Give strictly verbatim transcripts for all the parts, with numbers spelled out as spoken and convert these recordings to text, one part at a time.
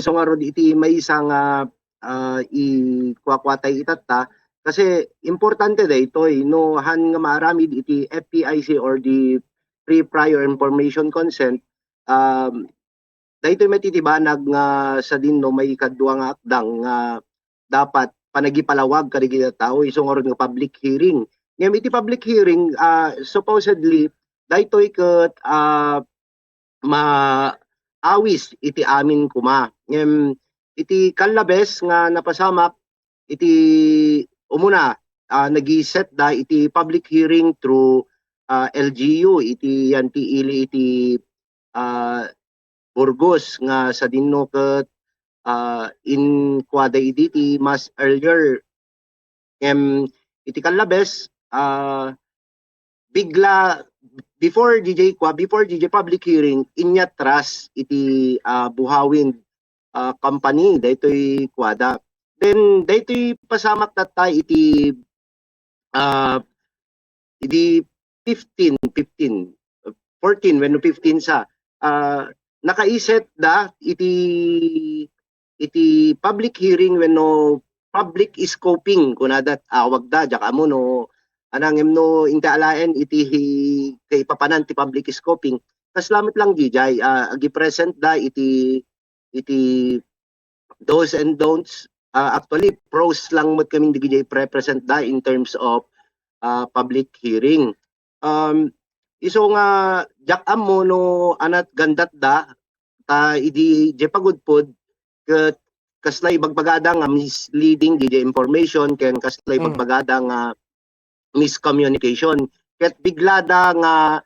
isu ngarud iti maysa nga, ah, ikuakuatay itatta, kasi importante daytoy no han nga maaramid iti F P I C or the free prior information consent, um, daytoy met iti banag nga sadin no maikadua nga akdang nga dapat panagipalawag kadagiti tao isu ngarud nga public hearing. Ngem iti public hearing, ah, supposedly daytoy ket, ah, maawis iti amin koma. Ngem iti kallabes nga napasamak iti umuna, ah, nagiset da iti public hearing through, ah, L G U iti yan ti ili iti, ah, Burgos nga sadin no ket, ah, inkuada idi ti mass earlier. Ngem iti kallabes, ah, bigla before D J kua, before D J public hearing, inyatras iti, ah, Buhawin, ah, company, daytoy kuada. Then, daytoy pasamak tatta iti, ah, idi fifteen, fifteen, fourteen wenno fifteen sa, ah, nakaiset da iti, iti public hearing wenno public scoping kunada awagda, diak ammo no anangem no inta alaen iti hi-, kaipapanan ti public scoping. Kasla met lang dijay, ah, agipresent da iti, iti do's and don'ts. Ah, actually, pros lang met kami dagiti represent da in terms of, ah, public hearing. Um, isu nga diak ammo no anat gandat da, ta idi diay pagudpod, ket kasla ibagbagada nga misleading diay information, ken kasla Mm. ibagbagada nga miscommunication. Ket biglada nga,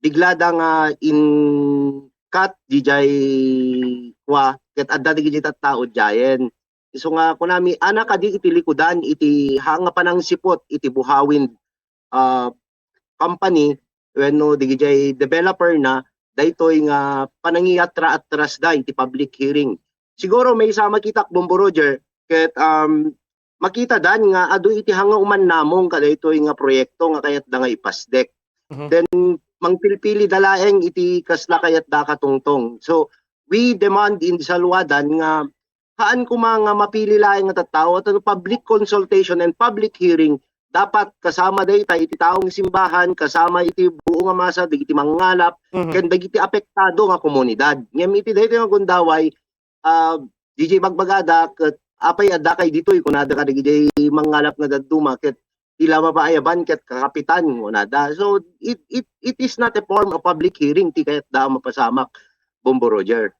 biglada nga in-cut dijay kua, ket adda dagiti tattao diayen. Isu nga kunami, ana kadi iti likudan iti ha nga panangsiput iti Buhawin, ah, company wenno dagijay developer na daytoy nga panangiatra-atras da iti public hearing. Siguro maysa makitak, Bombo Roger, ket, um, makita dan nga adu iti hanga uman namong kadaytoy nga proyekto nga kayatda nga ipasdek. Mhm. Then, mangpilpili da laeng iti kasla kayatda katungtong. So, we demand in Salwadan nga haan koma nga mapili laeng nga tattao, at ano, public consultation and public hearing, dapat kasama dayta iti taong simbahan, kasama iti buo nga masa, dagiti mangngalap, Mhm. ken dagiti apektado nga komunidad. Ngem iti daytoy nga gundaway, ah, D J bagbagada, ket apay adda kay ditoy, kunada kadagiti mangngalap nga dadduma, ket ila mapaayaban ket kakapitan, kunada. So, it, it, it is not a form of public hearing, ti kayatda a mapasamak, Bombo Roger.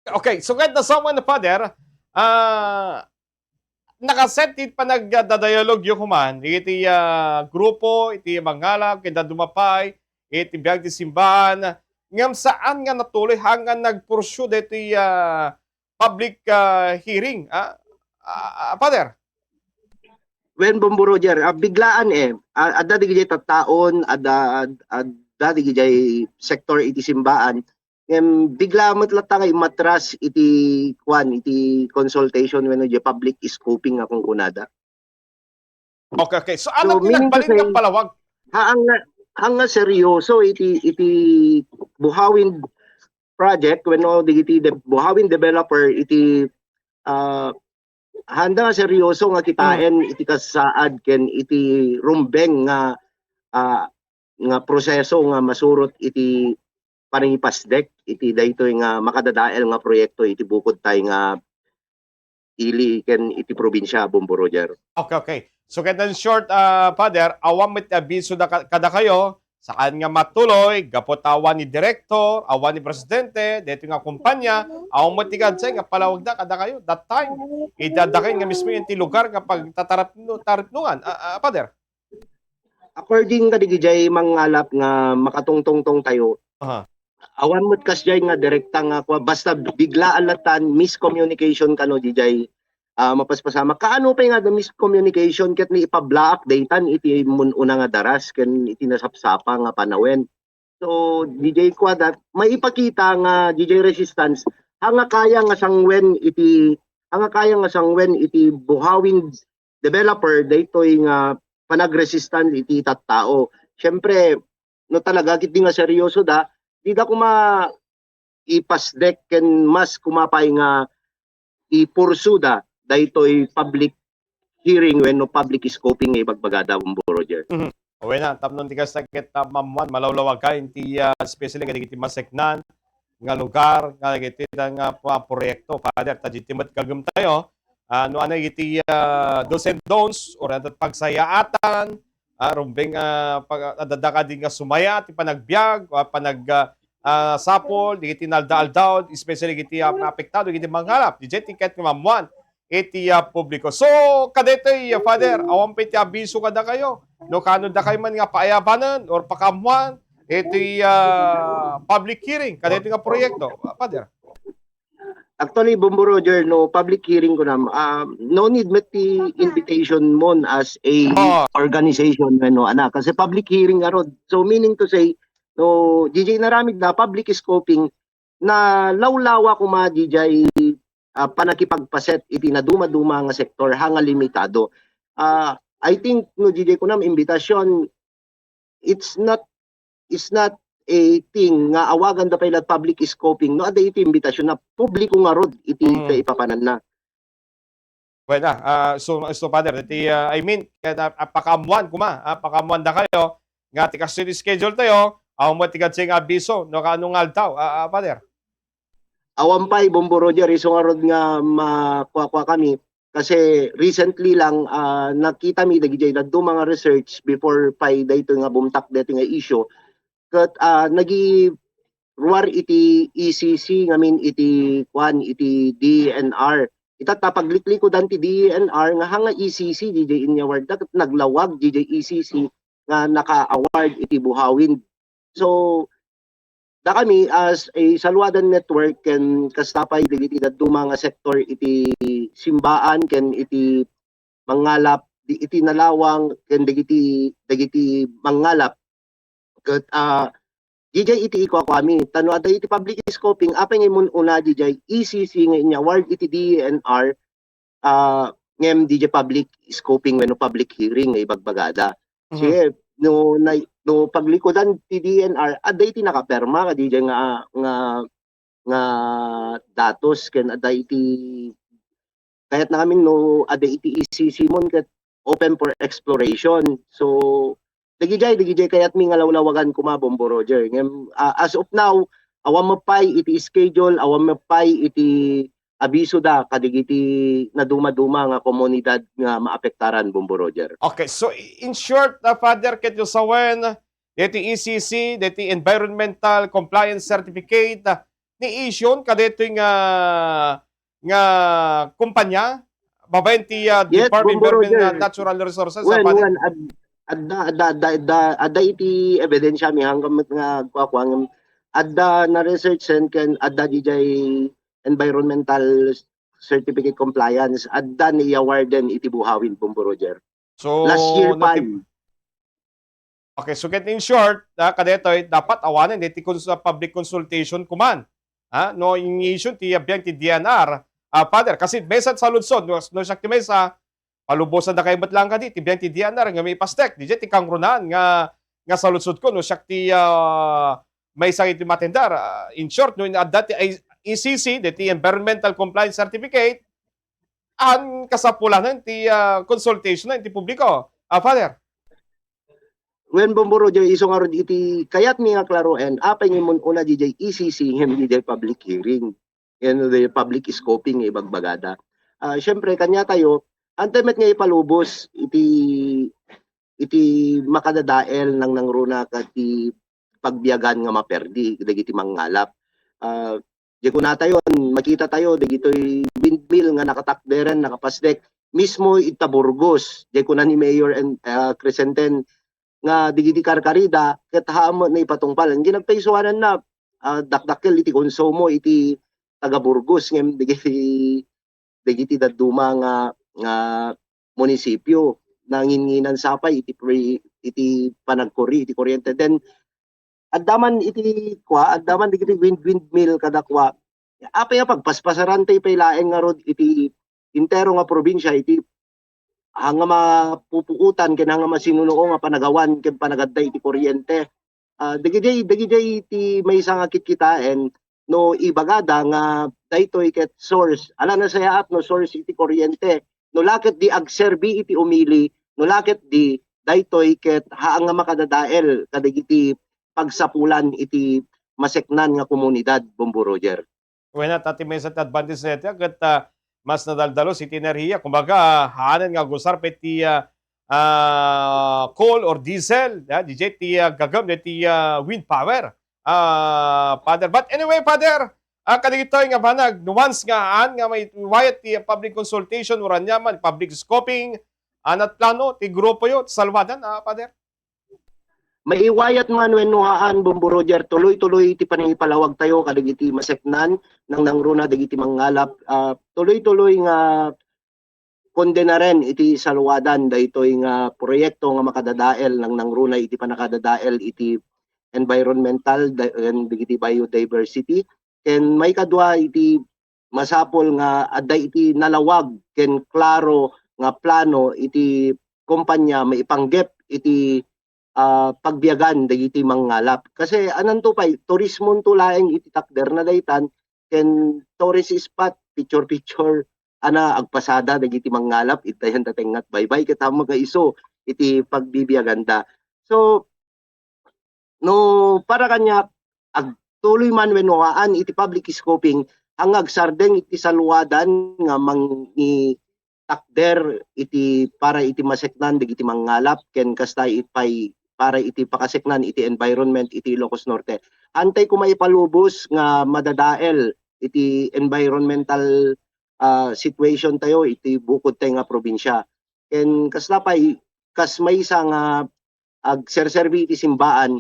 Okay, so ket nasawan, Father, ah, nakaset ti panagdadayalogyo kuman iti, ah, grupo, iti mangngalap, ken dadduma pay, iti biag ti simbahan, ngem saan nga natuloy hanggang nagpursue daytoy, ah, public, ah, hearing, ah, ah, ah, Father? Wen, Bombo Roger, ah, biglaan, eh. Ah, adda dagijay tattaon, adda, ad-, adda dagijay sektor iti simbaan. Ngem bigla met latta nga immatras iti, kuan, iti consultation wenno iti public scoping nga kunkunada. Okay, okay. So, So, ano ti meaning to nagbalin nga say, palawag? Haan nga, haan nga seryoso iti, iti Buhawin project wenno dagiti de-, Buhawin developer iti, ah, haanda nga seryoso nga kitaen iti kasaad ken iti rumbeng nga, ah, nga proseso nga masurot iti panangipasdek iti daytoy nga makadadael nga proyekto iti bukod tay nga ili ken iti probinsia, Bombo Roger. Okay, okay. So, ket in short, ah, Father, awan met ti abiso da ka-, kadakayo, saan nga matuloy, gapu ta awan ni direktor, awan ni presidente, daytoy nga kumpanya, awan met ti kadsay nga palawagda kadakayo, that time. Iti adda kayo nga mismo iti lugar nga pagtatarapno-, taripnongan, ah, ah, Father? According kadagijay mangngalap nga makatungtungtong tayo, Aha. awan met kasjay nga direkta nga kua, basta biglaan latta, miscommunication kano dijay, ah, mapaspasamak. Kaano pay nga miscommunication ket ni ipablaak daytan iti mun-una nga daras ken iti nasapsapa nga panawen. So, D J Kuadat, maipakita nga D J Resistance, haan nga kaya nga sangwen iti, haan nga kaya nga sangwen iti Buhawin developer daytoy nga panagresistan iti tattao. Siyempre, no talaga ket di nga seryoso da, di da kuma ipasdek ken mas kumapay nga ipursuda daytoy public hearing wenno public scoping nga ibagbagada, Bombo Roger. Mhm. Wen, tapno ti kasta ket, ah, maammuan, malawlawagan ti, ah, especially kadagiti maseknan nga lugar, kadagiti nga pa-, proyekto, Father, ta ditoy met gagem tayo. Ah, no, ano iti, ah, do's and don'ts, or ano, pagsayaatan, ah, rumbeng, ah, pag-, adda kadi nga sumaya ti panagbiag, ah, panag-, ah, ah, sapol, dagiti naaldaw-aldaw, especially dagiti, ah, maapektado, dagiti mangalap. Diay ti ket nga maammuan iti, ah, publiko. So, kadaytoy, ah, Father, awan pay ti abiso kadakayo. No, kaano dakay man nga paayabanen or pakaammuan iti, ah, public hearing, kadaytoy nga proyekto, ah, Father? Actually, Bombo Roger, no, public hearing ko nam-, ah, no need met ti invitation mon as a Oh. organization, ano, ana, kasi public hearing ngarud. So, meaning to say, no, diay inaramid na public scoping, nalawlawa koma diay, ah, panakipagpaset iti naduma-duma nga sektor, ha nga limitado. Ah, I think, no, diay kunam, imbitasyon, it's not, it's not a thing nga awagan da pay la public scoping, no, adda iti imbitasyon na publiko ngarud iti Mm. kaipapananna. Well, ah, ah, so, so, Father, iti, ah, I mean, ket, ah, ah, pakaammuan koma, ah, pakaammuan dakayo nga ti kastoy ti schedule tayo, awan met ti kadi nga abiso, no, kaano nga aldaw, ah, ah, Father? Awan pay, Bombo Roger, isu ngarud nga makuakua kami. Kasi recently lang, ah, nakita mi dagiti dadduma nga research before pay daytoy nga bumtak daytoy nga issue. Ket, ah, nagi-, ruar iti E C C ngamin iti kuan, iti D E N R. Ita ta pagliklikodan ti D E N R nga ha nga E C C diay inyawardda ket naglawag diay E C C nga naka-award iti buhawin. So, dakami as a Saluadan Network ken kasta pay dagiti dadduma nga sektor iti simbaan ken iti mangngalap, di-, iti nalawang ken dagiti, dagiti mangngalap. Ket, ah, diay iti ikuakuami. Ta no adda iti public scoping, apay nga immun-una diay E C C nga inyaward iti D E N R, ah, ngem diay public scoping wenno public hearing nga ibagbagada. Mhm. Sige, no, na, no paglikudan ti D E N R, adda iti nakaperma nga diay nga, nga, nga datos ken adda iti kayatna ngamin no adda iti E C C mon ket open for exploration. So, dagidiay, dagidiay kayatmi nga lawlawagan koma, Bombo Roger. Ngem, ah, as of now, awan met pay iti schedule, awan met pay iti abiso da kadagiti naduma-duma nga komunidad nga maapektaran, Bombo Roger. Okay, so in short, ah, Father, ket sawen, deti E C C, deti Environmental Compliance Certificate, ah, ni-issue kadaytoy nga, nga kumpanya, babaen ti, ah, Yes, Department of Bombo Environment Roger. and Natural Resources, ah, Wen, Father? Wen, ad-, adda, adda, adda, adda, adda iti ebidensiami, haanka met nga kuakua, ngem adda na-research sen ken adda diay environmental certificate compliance, adda ni-awarden iti buhawin, Bombo Roger. So, Last year no, pa. ti-, Okay, so ket in short, ah, kadaytoy, dapat awanen iti cons-, ah, public consultation kuman. Ha? No, in-issue ti, ah, biang ti D E N R, ah, Father, kasi maysa sa ludsod, no, no, siak ti maysa, palubosan da kay met lang kadi, ti biang ti D E N R nga maipasdek, diay ti kangrunaan nga, nga sa ludsod ko, no, siak ti, ah, maysa iti matender, ah, in short, no, adda ti E C C, deti Environmental Compliance Certificate, an kasapulanan ti, ah, consultation ti publiko. Ah, Father? Wen, Bombo Roger, isu ngarud iti kayatmi nga klaroen, apay nga immun-una diay E C C ngem diay public hearing, ken diay public scoping nga ibagbagada. Ah, siyempre, kaniatayo, antay met nga ipalubos iti, iti makadadael nangnangruna ket ti pagbiagan nga maperdi dagiti mangngalap. Ah, Diay kunatayo, makitatayo dagitoy windmill nga nakatakderen, nakapasdek, mismo ita Burgos. Diay kuna ni Mayor en-, ah, Crescenten nga dagiti karkarida ket haan met nga ipatungpal. Ngem ginagpaysuananna, ah, dakdakkel iti konsumo iti taga Burgos ngem dagiti, dagiti dadduma nga, nga munisipio nanginnginansa pay iti pre-, iti panagkuri iti kuryente. Then, adda man iti kua, adda man dagiti wind-, windmill kadakua. Apay nga pagpaspasaran tay pay laeng ngarud iti entero nga probinsia, iti haan nga mapupuotan ken haan nga masinunoo nga panagawan ken panagadda iti kuryente. Ah, dagidiay, dagidiay ti maysa nga kitkitaen, no ibagada nga daytoy ket source, ala nasayaat no source iti kuryente, no la ket di agserbi iti umili, no la ket di daytoy ket haan nga makadadael kadagiti pagsapulan iti maseknan nga komunidad, Bombo Roger. Wenno, ta ti maysa ti advantage dayta ket, ah, mas nadaldalos iti enerhiya. Kumbaga, haanen nga agusar pay ti, ah, ah, coal or diesel, ah, diay ti, ah, gaggem dayta, ah, wind power. Ah, Father. But anyway, Father, ah, kadagitoy nga banag, once nga haan nga maiwayat ti public consultation, wenno ania man, public scoping, ania ti plano ti grupoyo, ti Saluadan, ah, Father? Maiwayat man wenno haan, Bombo Roger, tuloy-tuloy ti panangipalawagtayo kadagiti maseknan, nangnangruna dagiti mangngalap, ah, tuloy-tuloy nga kondenaren iti Saluadan daytoy nga proyekto nga makadadael, nangnangruna iti pannakadadael iti environmental da-, ken dagiti biodiversity. Ken maikadua, iti masapul nga adda iti nalawag ken klaro nga plano iti kompanya maipanggep iti, ah, pagbiagan dagiti mangngalap. Kasi ananto pay, turismonto laeng iti takderna daytan, ken tourist spot, picture-picture, ana, agpasada dagiti mangngalap, itayanda tengngat baybay, ket ammok nga isu iti pagbibiaganda. So, no para kaniak, agtuloy man wenno haan iti public scoping, haan nga agsardeng iti Saluadan nga mangitakder iti para iti maseknan dagiti mangngalap ken kasta it pay para iti pakaseknan iti environment iti Ilocos Norte. Haantay koma ipalubos nga madadael iti environmental, ah, situation tayo iti bukodtayo nga probinsya. Ken kasta pay, kas maysa nga agserserbi iti simbaan,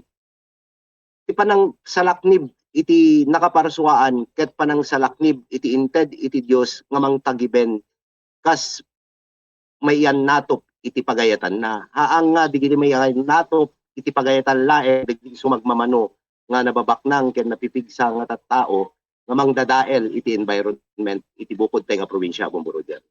ti panangsalaknib iti nakaparsuaan ket panangsalaknib iti inted iti Dios nga mangtagiben kas maiyannatop iti pagayatanna. Haan nga dagiti maiyannatop iti pagayatan laeng dagiti sumagmamano nga nababaknang ken napipigsa nga tattao nga mangdadael iti environment iti bukodtayo nga probinsya, Bombo Roger.